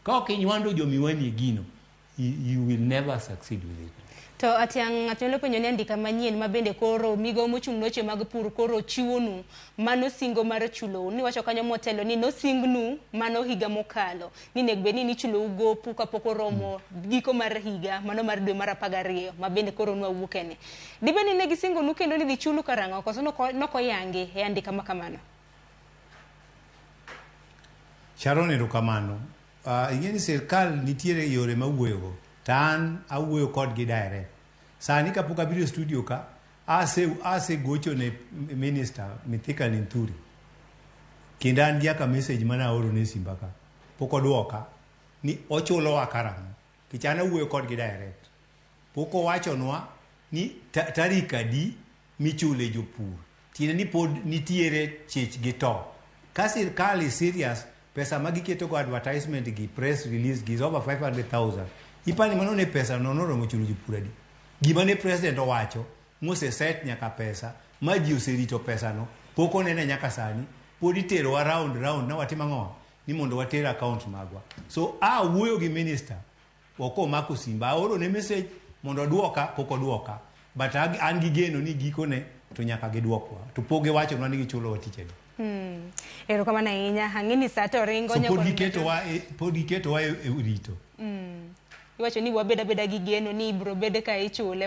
Ka ok inywando jo miwani e gino, you will never succeed with it. To Atiang' ng'ato nyalo penjo ni andika manyien ma bende koro migawo mochung' ne weche mag pur koro chiwonu mano singo mar chulou. Niwacho kanyo motelo ni nosingnu mano higa mokalo ni nego bed ni nichulou gopu kapok oromo giko mar higa mano mar dwe mar 12 ma bende koro nwawuokeni. Dibed ni ne gisingonu kendo ni dhi chulu karang'o koso nokoyangi e andika ma kamano? Sharon erokamano. Ing'e ni sirkal nitiere yore ma wuoyogo to an awuoyo kodgi direct. Sani kapok abiro e studio ka ase gocho ne minister Mithika Linturi kendo an gi aka message mane aoro ne simba ka pok oduoka ni ochulowa karang'o nikech an awuoyo kodgi direct. Pok owachonwa ni tarik adi michule jopur. Tiende ni pod nitiere chich gi to. Ka sirkal is serious, pesa ma giketo go advertisement gi press release gi is over 500,000. Ipani mano ne pesa no noromo chulo jopur adi? Gima ne president owacho mose set nyaka pesa ma ji oserito pesa no pok onene nyaka sani pod iterowa round round na watim ang'o ni mondo water account magwa. So a wuoyo gi minister ok omako simba aoro ne message mondo oduoka pok oduoka but an gi geno ni gikone to nyaka giduokwa to pok giwachonwa ni gichulowa tich adi. Erokamano ahinya. Ang'e ni saa to ringo. So pod giketowa e, pod giketowa e rito. Iwacho ni wabed abeda gi geno ni ibiro bed ka ichule.